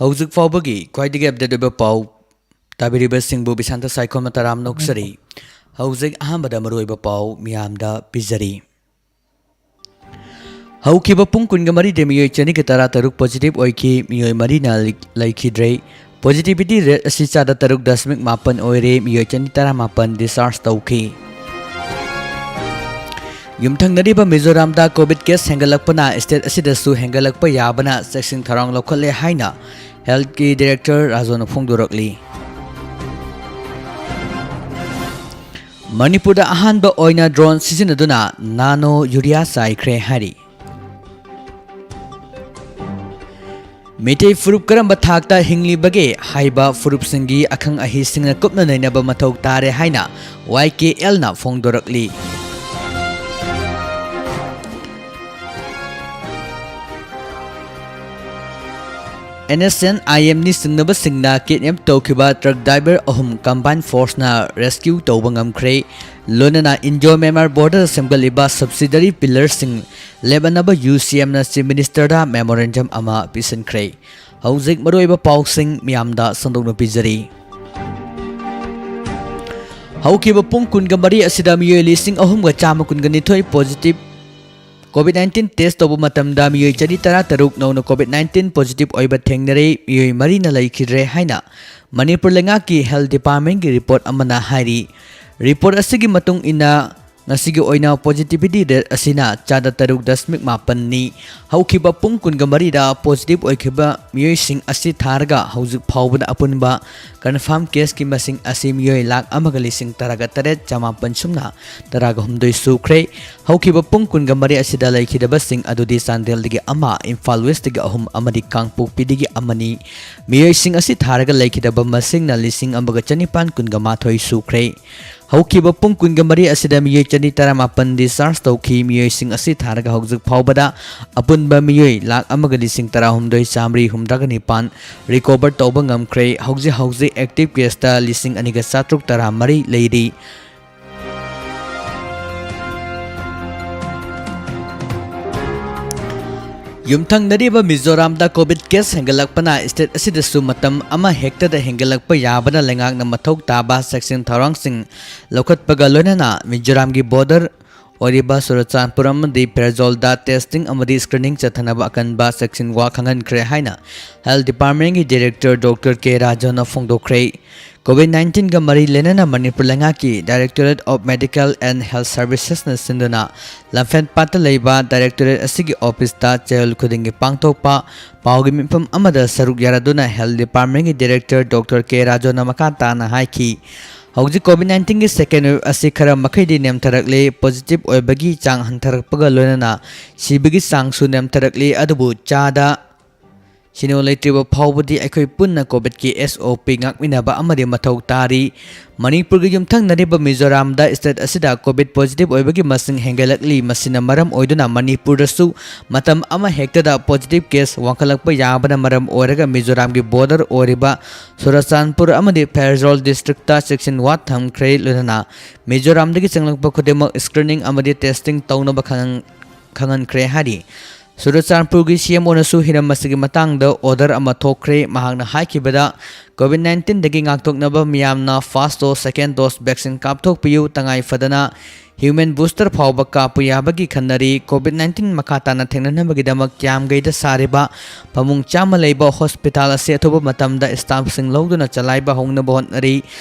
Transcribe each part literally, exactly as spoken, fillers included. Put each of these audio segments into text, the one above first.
ꯍꯧꯖꯤꯛ ꯐꯥꯎꯕꯒꯤ ꯈ꯭ꯋꯥꯏꯗꯒꯤ ꯑꯞꯗꯦꯠ ꯑꯣꯏꯕ ꯄꯥꯎ ꯇꯥꯕꯤꯔꯤꯕꯁꯤꯡꯕꯨ ꯕꯤꯁꯥꯟꯇ ꯁꯥꯏꯈꯣꯝꯅ ꯇꯔꯥꯝꯅ ꯑꯣꯛꯆꯔꯤ꯫ ꯍꯧꯖꯤꯛ ꯑꯍꯥꯟꯕꯗ ꯃꯔꯨꯑꯣꯏꯕ ꯄꯥꯎ ꯃꯤꯌꯥꯝꯗ ꯄꯤꯖꯔꯤ꯫ ꯍꯧꯈꯤꯕ ꯄꯨꯡ ꯀꯨꯟꯒ ꯃꯔꯤꯗ ꯃꯤꯑꯣꯏ ꯆꯅꯤꯒ ꯇꯔꯥ ꯇꯔꯨꯛ positive ꯑꯣꯏꯈꯤ, ꯃꯤꯑꯣꯏ ꯃꯔꯤꯅ ꯂꯩ-, ꯂꯩꯈꯤꯗ꯭ꯔꯦ꯫ Positivity rate ꯑꯁꯤ ꯆꯥꯗ ꯇꯔꯨꯛ ꯗꯁꯃꯤꯛ ꯃꯥꯄꯟ ꯑꯣꯏꯔꯦ, ꯃꯤꯑꯣꯏ ꯆꯅꯤ ꯇꯔꯥꯃꯥꯄꯟ discharge ꯇꯧꯈꯤ꯫ ꯌꯨꯝꯊꯪꯅꯔꯤꯕ ꯃꯤꯖꯣꯔꯥꯝꯗ COVID case ꯍꯦꯟꯒꯠꯂꯛꯄꯅ state ꯑꯁꯤꯗꯁꯨ ꯍꯦꯟꯒꯠꯂꯛꯄ ꯌꯥꯕꯅ ꯆꯦꯛꯁꯤꯟ ꯊꯧꯔꯥꯡ ꯂꯧꯈꯠꯂꯦ ꯍꯥꯏꯅ healthꯀꯤ director ꯔꯥꯖꯨꯅ ꯐꯣꯡꯗꯣꯔꯛꯂꯤ꯫ ꯃꯅꯤꯄꯨꯔꯗ ꯑꯍꯥꯟꯕ ꯑꯣꯏꯅ drone ꯁꯤꯖꯤꯟꯅꯗꯨꯅ nano urea ꯆꯥꯏꯈ꯭ꯔꯦ ꯍꯥꯏꯔꯤ꯫ ꯃꯤꯇꯩ ꯐꯨꯔꯨꯞ ꯀꯔꯝꯕ ꯊꯥꯛꯇ ꯍꯤꯡꯂꯤꯕꯒꯦ ꯍꯥꯏꯕ ꯐꯨꯔꯨꯞꯁꯤꯡꯒꯤ ꯑꯈꯪ ꯑꯍꯩꯁꯤꯡꯅ ꯀꯨꯞꯅ ꯅꯩꯅꯕ ꯃꯊꯧ ꯇꯥꯔꯦ ꯍꯥꯏꯅ YKLꯅ ꯐꯣꯡꯗꯣꯔꯛꯂꯤ꯫ NSCN-IM ꯅꯤꯡꯁꯤꯡꯅꯕꯁꯤꯡꯅ kidnap ꯇꯧꯈꯤꯕ truck driver ꯑꯍꯨꯝ combined forceꯅ rescue ꯇꯧꯕ ꯉꯝꯈ꯭ꯔꯦ꯫ ꯂꯣꯏꯅꯅ Indo Myanmar border ꯁꯦꯝꯒꯠꯂꯤꯕ subsidiary pillarꯁꯤꯡ ꯂꯦꯞꯍꯟꯅꯕ UCMꯅ Chief Ministerꯗ memorandum ꯑꯃ ꯄꯤꯁꯤꯟꯈ꯭ꯔꯦ꯫ ꯍꯧꯖꯤꯛ ꯃꯔꯨꯑꯣꯏꯕ ꯄꯥꯎꯁꯤꯡ ꯃꯤꯌꯥꯝꯗ ꯁꯟꯗꯣꯛꯅ ꯄꯤꯖꯔꯤ꯫ ꯍꯧꯈꯤꯕ ꯄꯨꯡ ꯀꯨꯟꯒ ꯃꯔꯤ ꯑꯁꯤꯗ ꯃꯤꯑꯣꯏ ꯂꯤꯁꯤꯡ ꯑꯍꯨꯝꯒ ꯆꯥꯝꯃ ꯀꯨꯟꯒ ꯅꯤꯊꯣꯏ positive COVID nineteen test ꯇꯧꯕ ꯃꯇꯝꯗ ꯃꯤꯑꯣꯏ ꯆꯅꯤ ꯇꯔꯥ ꯇꯔꯨꯛ ꯅꯧꯅ COVID nineteen positive ꯑꯣꯏꯕ ꯊꯦꯡꯅꯔꯦ, ꯃꯤꯑꯣꯏ ꯃꯔꯤꯅ ꯂꯩꯈꯤꯗ꯭ꯔꯦ ꯍꯥꯏꯅ ꯃꯅꯤꯄꯨꯔ ꯂꯩꯉꯥꯛꯀꯤ health departmentꯀꯤ report ꯑꯃꯅ ꯍꯥꯏꯔꯤ꯫ Report ꯑꯁꯤꯒꯤ ꯃꯇꯨꯡ ꯏꯟꯅ, ꯉꯁꯤꯒꯤ ꯑꯣꯏꯅ positivity rate ꯑꯁꯤꯅ ꯆꯥꯗ ꯇꯔꯨꯛ ꯗꯁꯃꯤꯛ ꯃꯥꯄꯟꯅꯤ꯫ ꯍꯧꯈꯤꯕ ꯄꯨꯡ ꯀꯨꯟꯒ ꯃꯔꯤꯗ positive ꯑꯣꯏꯈꯤꯕ ꯃꯤꯑꯣꯏꯁꯤꯡ ꯑꯁꯤ ꯊꯥꯔꯒ ꯍꯧꯖꯤꯛ ꯐꯥꯎꯕꯗ ꯑꯄꯨꯟꯕ confirm caseꯀꯤ ꯃꯁꯤꯡ ꯑꯁꯤ ꯃꯤꯑꯣꯏ ꯂꯥꯈ ꯑꯃꯒ ꯂꯤꯁꯤꯡ ꯇꯔꯥꯒ ꯇꯔꯦꯠ ꯆꯃꯥꯄꯟ ꯁꯨꯞꯅ ꯇꯔꯥꯒ ꯍꯨꯝꯗꯣꯏ ꯁꯨꯈ꯭ꯔꯦ꯫ ꯍꯧꯈꯤꯕ ꯄꯨꯡ ꯀꯨꯟꯒ ꯃꯔꯤ ꯑꯁꯤꯗ ꯂꯩꯈꯤꯗꯕꯁꯤꯡ ꯑꯗꯨꯗꯤ ꯆꯥꯟꯗꯦꯜꯗꯒꯤ ꯑꯃ, ꯏꯝꯐꯥꯜ Westꯇꯒꯤ ꯑꯍꯨꯝ ꯑꯃꯗꯤ ꯀꯥꯡꯄꯣꯛꯄꯤꯗꯒꯤ ꯑꯃꯅꯤ꯫ ꯃꯤꯑꯣꯏꯁꯤꯡ ꯑꯁꯤ ꯊꯥꯔꯒ ꯂꯩꯈꯤꯗꯕ ꯃꯁꯤꯡꯅ ꯂꯤꯁꯤꯡ ꯑꯃꯒ ꯆꯅꯤꯄꯥꯟ ꯀꯨꯟꯒ ꯃꯥꯊꯣꯏ ꯁꯨꯈ꯭ꯔꯦ꯫ ꯍꯧꯈꯤꯕ ꯄꯨꯡ ꯀꯨꯟꯒ ꯃꯔꯤ ꯑꯁꯤꯗ ꯃꯤꯑꯣꯏ ꯆꯅꯤ ꯇꯔꯥꯃꯥꯄꯟ discharge ꯇꯧꯈꯤ꯫ ꯃꯤꯑꯣꯏꯁꯤꯡ ꯑꯁꯤ ꯊꯥꯔꯒ ꯍꯧꯖꯤꯛ ꯐꯥꯎꯕꯗ ꯑꯄꯨꯟꯕ ꯃꯤꯑꯣꯏ ꯂꯥꯈ ꯑꯃꯒ ꯂꯤꯁꯤꯡ ꯇꯔꯥꯍꯨꯝꯗꯣꯏ ꯆꯥꯃꯔꯤ ꯍꯨꯝꯗ꯭ꯔꯥꯒ ꯅꯤꯄꯥꯟ recover ꯇꯧꯕ ꯉꯝꯈ꯭ꯔꯦ꯫ ꯍꯧꯖꯤꯛ ꯍꯧꯖꯤꯛ active caseꯇ ꯂꯤꯁꯤꯡ ꯑꯅꯤꯒ ꯆꯥꯇ꯭ꯔꯨꯛ ꯇꯔꯥꯃꯔꯤ ꯂꯩꯔꯤ꯫ ꯌꯨꯝꯊꯪꯅꯔꯤꯕ ꯃꯤꯖꯣꯔꯥꯝꯗ COVID case ꯍꯦꯟꯒꯠꯂꯛꯄꯅ state ꯑꯁꯤꯗꯁꯨ ꯃꯇꯝ ꯑꯃ ꯍꯦꯛꯇꯗ ꯍꯦꯟꯒꯠꯂꯛꯄ ꯌꯥꯕꯅ ꯂꯩꯉꯥꯛꯅ ꯃꯊꯧ ꯇꯥꯕ ꯆꯦꯛꯁꯤꯟ ꯊꯧꯔꯥꯡꯁꯤꯡ ꯂꯧꯈꯠꯄꯒ ꯂꯣꯏꯅꯅ ꯃꯤꯖꯣꯔꯥꯝꯒꯤ border ꯑꯣꯏꯔꯤꯕ ꯆꯨꯔꯆꯥꯟꯄꯨꯔ ꯑꯃꯗꯤ ꯐꯦꯔꯖꯣꯜꯗ testing ꯑꯃꯗꯤ screening ꯆꯠꯊꯅꯕ ꯑꯀꯟꯕ ꯆꯦꯛꯁꯤꯟ ꯋꯥ ꯈꯪꯍꯟꯈ꯭ꯔꯦ ꯍꯥꯏꯅ Health Departmentꯀꯤ Director Doctor K ꯔꯥꯖꯨꯅ ꯐꯣꯡꯗꯣꯛꯈ꯭ꯔꯦ꯫ COVID nineteenꯒ ꯃꯔꯤ ꯂꯩꯅꯅ ꯃꯅꯤꯄꯨꯔ ꯂꯩꯉꯥꯛꯀꯤ Directorate of Medical and Health Servicesꯅ ꯁꯤꯟꯗꯨꯅ ꯂꯝꯐꯦꯜꯄꯥꯠꯇ ꯂꯩꯕ Directorate ꯑꯁꯤꯒꯤ officeꯇ ꯆꯌꯣꯜ ꯈꯨꯗꯤꯡꯒꯤ ꯄꯥꯡꯊꯣꯛꯄ ꯄꯥꯎꯒꯤ ꯃꯤꯐꯝ ꯑꯃꯗ ꯁꯔꯨꯛ ꯌꯥꯔꯗꯨꯅ Health Departmentꯀꯤ Director Doctor K ꯔꯥꯖꯨꯅ ꯃꯈꯥ ꯇꯥꯅ ꯍꯥꯏꯈꯤ꯫ ꯍꯧꯖꯤꯛ COVID nineteenꯒꯤ second wave ꯑꯁꯤ ꯈꯔ ꯃꯈꯩꯗꯤ ꯅꯦꯝꯊꯔꯛꯂꯦ꯫ Positive ꯑꯣꯏꯕꯒꯤ ꯆꯥꯡ ꯍꯟꯊꯔꯛꯄꯒ ꯂꯣꯏꯅꯅ ꯁꯤꯕꯒꯤ ꯆꯥꯡꯁꯨ ꯅꯦꯝꯊꯔꯛꯂꯤ꯫ ꯑꯗꯨꯕꯨ ꯆꯥꯗ ꯁꯤꯅꯣ ꯂꯩꯇ꯭ꯔꯤꯕ ꯐꯥꯎꯕꯗꯤ ꯑꯩꯈꯣꯏ ꯄꯨꯟꯅ COVIDꯀꯤ SOP ꯉꯥꯛꯃꯤꯟꯅꯕ ꯑꯃꯗꯤ ꯃꯊꯧ ꯇꯥꯔꯤ꯫ ꯃꯅꯤꯄꯨꯔꯒ ꯌꯨꯝꯊꯪꯅꯔꯤꯕ ꯃꯤꯖꯣꯔꯥꯝꯗ state ꯑꯁꯤꯗ COVID positive ꯑꯣꯏꯕꯒꯤ ꯃꯁꯤꯡ ꯍꯦꯟꯒꯠꯂꯛꯂꯤ꯫ ꯃꯁꯤꯅ ꯃꯔꯝ ꯑꯣꯏꯗꯨꯅ ꯃꯅꯤꯄꯨꯔꯗꯁꯨ ꯃꯇꯝ ꯑꯃ ꯍꯦꯛꯇꯗ positive case ꯋꯥꯡꯈꯠꯂꯛꯄ ꯌꯥꯕꯅ ꯃꯔꯝ ꯑꯣꯏꯔꯒ ꯃꯤꯖꯣꯔꯥꯝꯒꯤ border ꯑꯣꯏꯔꯤꯕ ꯆꯨꯔꯆꯥꯟꯄꯨꯔ ꯑꯃꯗꯤ ꯐꯦꯔꯖꯣꯜ districtꯇ ꯆꯦꯛꯁꯤꯟ ꯋꯥ ꯊꯝꯈ꯭ꯔꯦ꯫ ꯂꯣꯏꯅꯅ ꯃꯤꯖꯣꯔꯥꯝꯗꯒꯤ ꯆꯪꯂꯛꯄ ꯈꯨꯗꯤꯡꯃꯛ screening ꯑꯃꯗꯤ testing ꯇꯧꯅꯕ ꯈꯪꯍꯟ-, ꯈꯪꯍꯟꯈ꯭ꯔꯦ ꯍꯥꯏꯔꯤ꯫ ꯆꯨꯔꯆꯥꯟꯄꯨꯔꯒꯤ CMOꯅꯁꯨ ꯍꯤꯔꯝ ꯑꯁꯤꯒꯤ ꯃꯇꯥꯡꯗ order ꯑꯃ ꯊꯣꯛꯈ꯭ꯔꯦ꯫ ꯃꯍꯥꯛꯅ ꯍꯥꯏꯈꯤꯕꯗ, COVID nineteenꯗꯒꯤ ꯉꯥꯛꯊꯣꯛꯅꯕ ꯃꯤꯌꯥꯝꯅ first dose, second dose vaccine ꯀꯥꯞꯊꯣꯛꯄꯤꯌꯨ꯫ ꯇꯉꯥꯏ ꯐꯗꯅ human booster ꯐꯥꯎꯕ ꯀꯥꯞꯄꯨ ꯌꯥꯕꯒꯤ ꯈꯟꯅꯔꯤ꯫ COVID nineteen ꯃꯈꯥ ꯇꯥꯅ ꯊꯦꯡꯅꯅꯕꯒꯤꯗꯃꯛ ꯀꯤꯌꯥꯝꯒꯩꯗ ꯁꯥꯔꯤꯕ ꯐꯃꯨꯡ ꯆꯥꯝꯃ ꯂꯩꯕ hospital ꯑꯁꯤ ꯑꯊꯨꯕ ꯃꯇꯝꯗ staffꯁꯤꯡ ꯂꯧꯗꯨꯅ ꯆꯂꯥꯏꯕ ꯍꯧꯅꯕ ꯍꯣꯠꯅꯔꯤ꯫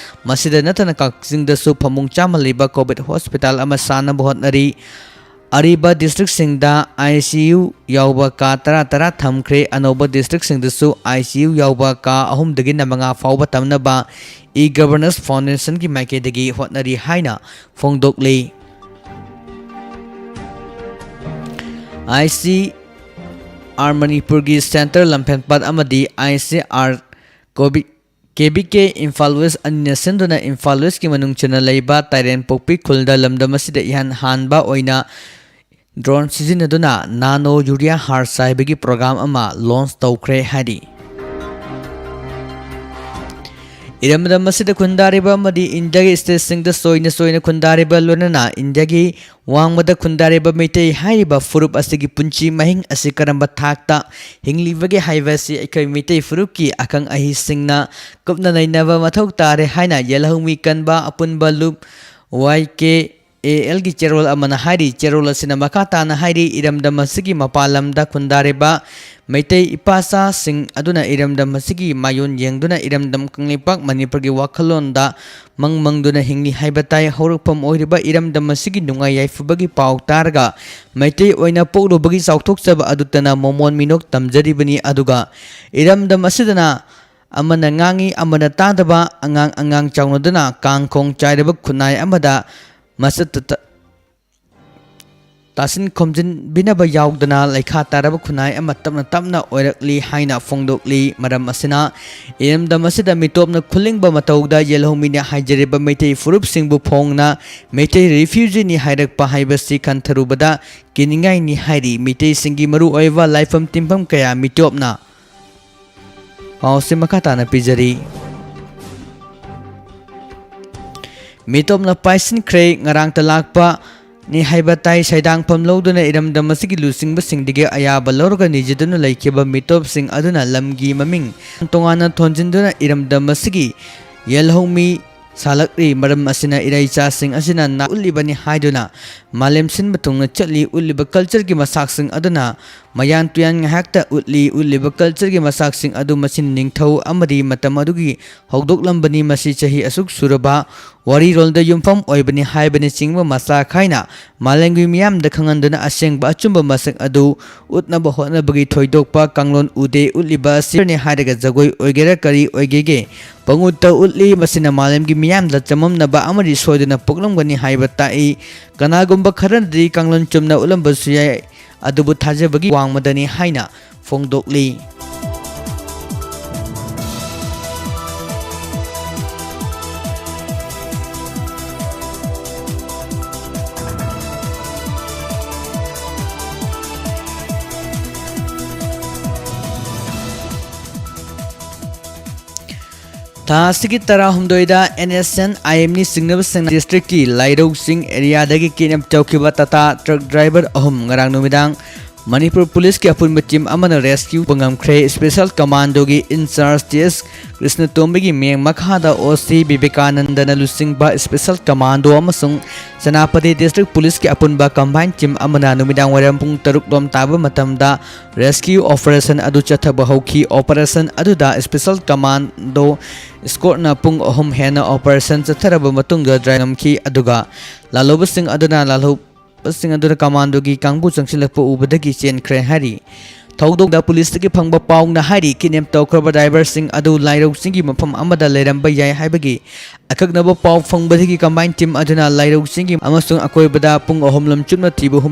ꯃꯁꯤꯗ ꯅꯠꯇꯅ ꯀꯛꯆꯤꯡꯗꯁꯨ ꯐꯃꯨꯡ ꯆꯥꯝꯃ ꯂꯩꯕ COVID hospital ꯑꯃ ꯁꯥꯅꯕ ꯍꯣꯠꯅꯔꯤ꯫ ꯑꯔꯤꯕ districtꯁꯤꯡꯗ ICU ꯌꯥꯎꯕ ꯀꯥ ꯇꯔꯥ ꯇꯔꯥ ꯊꯝꯈ꯭ꯔꯦ꯫ ꯑꯅꯧꯕ districtꯁꯤꯡꯗꯁꯨ ICU ꯌꯥꯎꯕ ꯀꯥ ꯑꯍꯨꯝꯗꯒꯤꯅ ꯃꯉꯥ ꯐꯥꯎꯕ ꯊꯝꯅꯕ e-Governance Foundationꯒꯤ ꯃꯥꯏꯀꯩꯗꯒꯤ ꯍꯣꯠꯅꯔꯤ ꯍꯥꯏꯅ ꯐꯣꯡꯗꯣꯛꯂꯤ꯫ ICR ꯃꯅꯤꯄꯨꯔꯒꯤ centre ꯂꯝꯐꯦꯜꯄꯥꯠ ꯑꯃꯗꯤ ICR COVID, KVK Imphal West ꯑꯅꯤꯅ ꯁꯤꯟꯗꯨꯅ ꯏꯝꯐꯥꯜ Westꯀꯤ ꯃꯅꯨꯡ ꯆꯟꯅ ꯂꯩꯕ ꯇꯥꯏꯔꯦꯟꯄꯣꯛꯄꯤ ꯈꯨꯜꯗ ꯂꯝꯗꯝ ꯑꯁꯤꯗ ꯏꯍꯥꯟ ꯍꯥꯟꯕ ꯑꯣꯏꯅ drone ꯁꯤꯖꯤꯟꯅꯗꯨꯅ nano urea ꯍꯥꯔ ꯆꯥꯏꯕꯒꯤ program ꯑꯃ launch ꯇꯧꯈ꯭ꯔꯦ ꯍꯥꯏꯔꯤ꯫ ꯏꯔꯝꯗꯝ ꯑꯁꯤꯗ ꯈꯨꯟꯗꯥꯔꯤꯕ ꯑꯃꯗꯤ ꯏꯟꯗꯤꯌꯥꯒꯤ ꯁ꯭ꯇꯦꯠꯁꯤꯡꯗ ꯆꯣꯏꯅ ꯆꯣꯏꯅ ꯈꯨꯟꯗꯥꯔꯤꯕ, ꯂꯣꯏꯅꯅ ꯏꯟꯗꯤꯌꯥꯒꯤ ꯋꯥꯡꯃꯗ ꯈꯨꯟꯗꯥꯔꯤꯕ ꯃꯩꯇꯩ ꯍꯥꯏꯔꯤꯕ ꯐꯨꯔꯨꯞ ꯑꯁꯤꯒꯤ ꯄꯨꯟꯁꯤ ꯃꯍꯤꯡ ꯑꯁꯤ ꯀꯔꯝꯕ ꯊꯥꯛꯇ ꯍꯤꯡꯂꯤꯕꯒꯦ ꯍꯥꯏꯕ ꯑꯁꯤ ꯑꯩꯈꯣꯏ ꯃꯩꯇꯩ ꯐꯨꯔꯨꯞꯀꯤ ꯑꯈꯪ ꯑꯍꯩꯁꯤꯡꯅ ꯀꯨꯞꯅ ꯅꯩꯅꯕ ꯃꯊꯧ ꯇꯥꯔꯦ ꯍꯥꯏꯅ ꯌꯦꯜꯍꯧꯃꯤ ꯀꯟꯕ ꯑꯄꯨꯟꯕ ꯂꯨꯞ ꯋꯥꯏ ꯀꯦ ꯑꯦ ꯑꯦꯜꯒꯤ ꯆꯦꯔꯣꯜ ꯑꯃꯅ ꯍꯥꯏꯔꯤ꯫ ꯆꯦꯔꯣꯜ ꯑꯁꯤꯅ ꯃꯈꯥ ꯇꯥꯅ ꯍꯥꯏꯔꯤ, ꯏꯔꯝꯗꯝ ꯑꯁꯤꯒꯤ ꯃꯄꯥꯟ ꯂꯝꯗ ꯈꯨꯟꯗꯥꯔꯤꯕ ꯃꯩꯇꯩ ꯏꯄꯥꯆꯥꯁꯤꯡ ꯑꯗꯨꯅ ꯏꯔꯝꯗꯝ ꯑꯁꯤꯒꯤ ꯃꯥꯌꯣꯟ ꯌꯦꯡꯗꯨꯅ ꯏꯔꯝꯗꯝ ꯀꯪꯂꯩꯄꯥꯛ ꯃꯅꯤꯄꯨꯔꯒꯤ ꯋꯥꯈꯜꯂꯣꯟꯗ ꯃꯪ ꯃꯪꯗꯨꯅ ꯍꯤꯡꯂꯤ ꯍꯥꯏꯕ ꯇꯥꯏ꯫ ꯍꯧꯔꯛꯐꯝ ꯑꯣꯏꯔꯤꯕ ꯏꯔꯝꯗꯝ ꯑꯁꯤꯒꯤ ꯅꯨꯡꯉꯥꯏ ꯌꯥꯏꯐꯕꯒꯤ ꯄꯥꯎ ꯇꯥꯔꯒ ꯃꯩꯇꯩ ꯑꯣꯏꯅ ꯄꯣꯛꯂꯨꯕꯒꯤ ꯆꯥꯎꯊꯣꯛꯆꯕ ꯑꯗꯨꯇꯅ ꯃꯣꯃꯣꯟ ꯃꯤꯅꯣꯛ ꯇꯝꯖꯔꯤꯕꯅꯤ꯫ ꯑꯗꯨꯒ ꯏꯔꯝꯗꯝ ꯑꯁꯤꯗꯅ ꯑꯃꯅ ꯉꯥꯡꯉꯤ, ꯑꯃꯅ ꯇꯥꯗꯕ, ꯑꯉꯥꯡ ꯑꯉꯥꯡ ꯆꯥꯎꯅꯗꯨꯅ ꯀꯥꯡꯈꯣꯡ ꯆꯥꯏꯔꯕ ꯈꯨꯟꯅꯥꯏ ꯑꯃꯗ ꯃꯁꯛ ꯇ-, ꯇꯥꯁꯤꯟ ꯈꯣꯝꯖꯤꯟꯕꯤꯅꯕ ꯌꯥꯎꯗꯅ ꯂꯩꯈꯥ ꯇꯥꯔꯕ ꯈꯨꯟꯅꯥꯏ ꯑꯃ ꯇꯞꯅ ꯇꯞꯅ ꯑꯣꯏꯔꯛꯂꯤ ꯍꯥꯏꯅ ꯐꯣꯡꯗꯣꯛꯂꯤ꯫ ꯃꯔꯝ ꯑꯁꯤꯅ ꯏꯔꯝꯗꯝ ꯑꯁꯤꯗ ꯃꯤꯇꯣꯞꯅ ꯈꯨꯂꯤꯡꯕ ꯃꯇꯧꯗ ꯌꯦꯜꯍꯧꯃꯤꯅ ꯍꯥꯏꯖꯔꯤꯕ ꯃꯩꯇꯩ ꯐꯨꯔꯨꯞꯁꯤꯡꯕꯨ ꯐꯣꯡꯅ ꯃꯩꯇꯩ ꯔꯤꯐ꯭ꯌꯨꯖꯤꯅꯤ ꯍꯥꯏꯔꯛꯄ ꯍꯥꯏꯕꯁꯤ ꯈꯟꯊꯔꯨꯕꯗ ꯀꯤꯅꯤꯡꯉꯥꯏꯅꯤ ꯍꯥꯏꯔꯤ꯫ ꯃꯩꯇꯩꯁꯤꯡꯒꯤ ꯃꯔꯨꯑꯣꯏꯕ ꯂꯥꯏꯐꯝ ꯇꯤꯟꯐꯝ ꯀꯌꯥ ꯃꯤꯇꯣꯞꯅ ꯄꯥꯎꯁꯤ ꯃꯈꯥ ꯇꯥꯅ ꯄꯤꯖꯔꯤ꯫ ꯃꯤꯇꯣꯞꯅ ꯄꯥꯏꯁꯤꯟꯈ꯭ꯔꯦ꯫ ꯉꯔꯥꯡꯇ ꯂꯥꯛꯄ ꯅꯤ ꯍꯥꯏꯕ ꯇꯥꯏ꯫ ꯁꯩꯗꯥꯡꯐꯝ ꯂꯧꯗꯨꯅ ꯏꯔꯝꯗꯝ ꯑꯁꯤꯒꯤ ꯂꯨꯆꯤꯡꯕꯁꯤꯡꯗꯒꯤ ꯑꯌꯥꯕ ꯂꯧꯔꯒ ꯅꯤꯖꯗꯨꯅ ꯂꯩꯈꯤꯕ ꯃꯤꯇꯣꯞꯁꯤꯡ ꯑꯗꯨꯅ ꯂꯝꯒꯤ ꯃꯃꯤꯡ ꯇꯣꯉꯥꯟꯅ ꯊꯣꯟꯖꯤꯟꯗꯨꯅ ꯏꯔꯝꯗꯝ ꯑꯁꯤꯒꯤ ꯌꯦꯜꯍꯧꯃꯤ ꯁꯥꯂꯛꯂꯤ꯫ ꯃꯔꯝ ꯑꯁꯤꯅ ꯏꯔꯩꯆꯥꯁꯤꯡ ꯑꯁꯤꯅ ꯅꯥ ꯎꯠꯂꯤꯕꯅꯤ ꯍꯥꯏꯗꯨꯅ ꯃꯥꯂꯦꯝ ꯁꯤꯟꯕ ꯊꯨꯡꯅ ꯆꯠꯂꯤ꯫ ꯎꯠꯂꯤꯕ ꯀꯜꯆꯔꯒꯤ ꯃꯁꯥꯛꯁꯤꯡ ꯑꯗꯨꯅ ꯃꯌꯥꯟ ꯇꯨꯌꯥꯟ ꯉꯥꯏꯍꯥꯛꯇ ꯎꯠꯂꯤ꯫ ꯎꯠꯂꯤꯕ ꯀꯜꯆꯔꯒꯤ ꯃꯁꯥꯛꯁꯤꯡ ꯑꯗꯨ ꯃꯁꯤ ꯅꯤꯡꯊꯧ ꯑꯃꯗꯤ ꯃꯇꯝ ꯑꯗꯨꯒꯤ ꯍꯧꯗꯣꯛꯂꯝꯕꯅꯤ꯫ ꯃꯁꯤ ꯆꯍꯤ ꯑꯁꯨꯛ ꯁꯨꯔꯕ ꯋꯥꯔꯤꯔꯣꯜꯗ ꯌꯨꯝꯐꯝ ꯑꯣꯏꯕꯅꯤ ꯍꯥꯏꯕꯅꯆꯤꯡꯕ ꯃꯆꯥ ꯈꯥꯏꯅ ꯃꯥꯂꯦꯝꯒꯤ ꯃꯤꯌꯥꯝꯗ ꯈꯪꯍꯟꯗꯨꯅ ꯑꯁꯦꯡꯕ ꯑꯆꯨꯝꯕ ꯃꯁꯛ ꯑꯗꯨ ꯎꯠꯅꯕ ꯍꯣꯠꯅꯕꯒꯤ ꯊꯣꯏꯗꯣꯛꯄ ꯀꯥꯡꯂꯣꯟ ꯎꯗꯦ꯫ ꯎꯠꯂꯤꯕ ꯑꯁꯤꯅꯤ ꯍꯥꯏꯔꯒ ꯖꯒꯣꯏ ꯑꯣꯏꯒꯦꯔꯥ ꯀꯔꯤ ꯑꯣꯏꯒꯦꯒꯦ ꯄꯪꯎꯠꯇ ꯎꯠꯂꯤ꯫ ꯃꯁꯤꯅ ꯃꯥꯂꯦꯝꯒꯤ ꯃꯤꯌꯥꯝꯗ ꯆꯃꯝꯅꯕ ꯑꯃꯗꯤ ꯁꯣꯏꯗꯅ ꯄꯣꯛꯂꯝꯒꯅꯤ ꯍꯥꯏꯕ ꯇꯥꯛꯏ꯫ ꯀꯅꯥꯒꯨꯝꯕ ꯈꯔꯅꯗꯤ ꯀꯥꯡꯂꯣꯟ ꯆꯨꯝꯅ ꯎꯠꯂꯝꯕꯁꯨ ꯌꯥꯏ, ꯑꯗꯨꯕꯨ ꯊꯥꯖꯕꯒꯤ ꯋꯥꯡꯃꯗꯅꯤ ꯍꯥꯏꯅ ꯐꯣꯡꯗꯣꯛꯂꯤ꯫ ꯊꯥ ꯑꯁꯤꯒꯤ ꯇꯔꯥꯍꯨꯝꯗꯣꯏꯗ NSCN-IM-ꯅꯤ ꯆꯤꯡꯅꯕꯁꯤꯡꯅ district-ꯀꯤ ꯂꯥꯏꯔꯧ ꯆꯤꯡ area-ꯗꯒꯤ kidnap ꯇꯧꯈꯤꯕ Tata truck driver ꯑꯍꯨꯝ ꯉꯔꯥꯡ ꯅꯨꯃꯤꯗꯥꯡ ꯃꯅꯤꯄꯨꯔ ꯄꯨꯂꯤꯁꯀꯤ ꯑꯄꯨꯟꯕ team ꯑꯃꯅ rescue ꯇꯧꯕ ꯉꯝꯈ꯭ꯔꯦ꯫ Special Commando-ꯒꯤ in-charge T S ꯀ꯭ꯔꯤꯁꯅꯇꯣꯝꯕꯤꯒꯤ ꯃꯤꯠꯌꯦꯡ ꯃꯈꯥꯗ OC ꯕꯤꯕꯦꯀꯥꯅꯟꯗꯅ ꯂꯨꯆꯤꯡꯕ Special Commando ꯑꯃꯁꯨꯡ ꯁꯦꯅꯥꯄꯇꯤ district ꯄꯨꯂꯤꯁꯀꯤ ꯑꯄꯨꯟꯕ combined team ꯑꯃꯅ ꯅꯨꯃꯤꯗꯥꯡ ꯋꯥꯏꯔꯝ ꯄꯨꯡ ꯇꯔꯨꯛ ꯂꯣꯝ ꯇꯥꯕ ꯃꯇꯝꯗ rescue operation ꯑꯗꯨ ꯆꯠꯊꯕ ꯍꯧꯈꯤ꯫ Operation ꯑꯗꯨꯗ Special Commando squad-ꯅ ꯄꯨꯡ ꯑꯍꯨꯝ ꯍꯦꯟꯅ operation ꯆꯠꯊꯔꯕ ꯃꯇꯨꯡꯗ driver ꯉꯝꯈꯤ, ꯑꯗꯨꯒ ꯂꯥꯜꯍꯧꯕꯁꯤꯡ ꯑꯗꯨꯅ ꯂꯥꯜꯍꯧꯕꯁꯤꯡ ꯑꯗꯨꯅ commando-ꯒꯤ ꯀꯥꯡꯕꯨ ꯆꯪꯁꯤꯜꯂꯛꯄ ꯎꯕꯗꯒꯤ ꯆꯦꯟꯈ꯭ꯔꯦ ꯍꯥꯏꯔꯤ꯫ ꯊꯧꯗꯣꯛꯇ ꯄꯨꯂꯤꯁꯇꯒꯤ ꯐꯪꯕ ꯄꯥꯎꯅ ꯍꯥꯏꯔꯤ, kidnap ꯇꯧꯈ꯭ꯔꯕ driver-ꯁꯤꯡ ꯑꯗꯨ ꯂꯥꯏꯔꯧ ꯆꯤꯡꯒꯤ ꯃꯐꯝ ꯑꯃꯗ ꯂꯩꯔꯝꯕ ꯌꯥꯏ ꯍꯥꯏꯕꯒꯤ ꯑꯀꯛꯅꯕ ꯄꯥꯎ ꯐꯪꯕꯗꯒꯤ combined team ꯑꯗꯨꯅ ꯂꯥꯏꯔꯧ ꯆꯤꯡꯒꯤ ꯑꯃꯁꯨꯡ ꯑꯀꯣꯏꯕꯗ ꯄꯨꯡ ꯑꯍꯨꯝ ꯂꯣꯝ ꯆꯨꯞꯅ ꯊꯤꯕ ꯍꯨꯝ